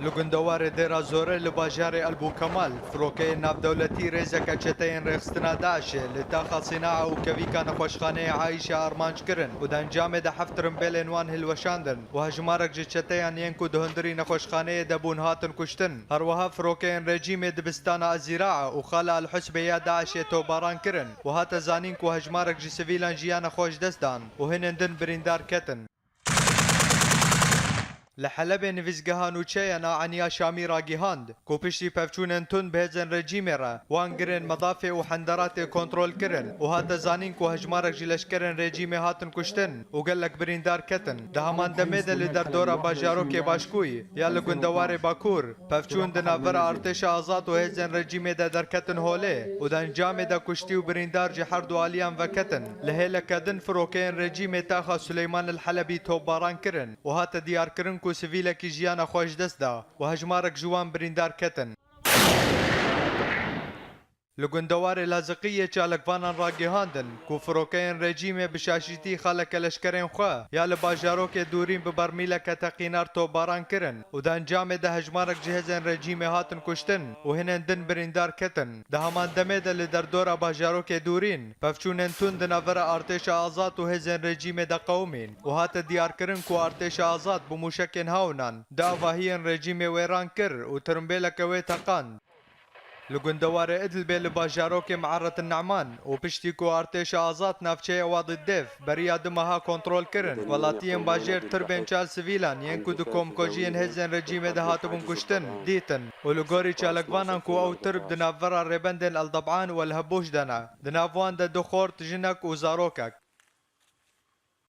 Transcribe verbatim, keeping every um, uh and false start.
Li gundewarê Dêra Zorê li bajarê Elbû Kemal, firokeyên navdewletî rêzeke çeteyên rêxistina DAIŞê li taxa Sînaa û kevîka nexweşxaneyê Ayşe armanc kirin û di encamê de heft tirimbêlên wan hilweşandin û hejmarek ji çeteyan yên ku di hundirî nexweşxaneyê de bûn hatin kuştin. Her wiha firokeyên rejîmê dibistana Ezîraa û Xala El Husbê ya DAIŞê topbaran kirin û hate zanîn ku hejmarek ji sivîlan jiyana xwe ji dest dan û hinên din birîndar ketin. Li Helebê nivîsgeha nûçeyan a Eniya Şamî ragihand ku piştî pevçûnên tund bi hêzên rejîmê re wan girên medafê û henderatê kontrol kirin û hate zanîn ku hejmarek ji leşkerên rejîmê hatin kuştin û gelek birîndar ketin. Di heman demê de li derdora bajarokê Başkûyî ya li gundewarê Bakur, pevçûn di navbera artêşa azad û hêzên rejîmê de derketin holê û di encamê de kuştî û birîndar ji her du aliyan veketin. Li hêleke din firokeyên rejîmê taxa Suleyman El Helebî topbaran kirin û hate diyarkirin ku sivîlekî jiyana xwe ji dest da û hejmarek ji wan birîndar ketin. Li gundewarê Laziqiyê çalakvanan ragihandin ku firokeyên rejîmê bi şaşîtî xaleke leşkerên xwe ya li bajarokê Dûrîn bi bermîleke teqînar topbaran kirin û di encamê de hejmarek ji hêzên rejîmê hatin kuştin û hinên din birîndar ketin. Di heman demê de li derdora bajarokê Dûrîn pevçûnên tund di navbera artêşa azad û hêzên rejîmê de qewimîn û hate diyarkirin ku artêşa azad bi mûşekên hawnan di avahiyên rejîmê wêran kir û tirimbêleke wê teqand. Li gundewarê Idlibê li bajarokê Me'eret Ne'man û piştî ku artêşa azad navçeya Wadi Dêf beriya du meha kontrol kirin, welatiyên bajêr tirbên çar sivîlan yên ku di komkujiyên hêzên rejîmê de hatibûn kuştin, dîtin û li gorî çalakvanan ku ew tirb di navbera rêbendên El Deb'an û El Hebûş de ne. Di nav wan de du xort, jinek û zarokek.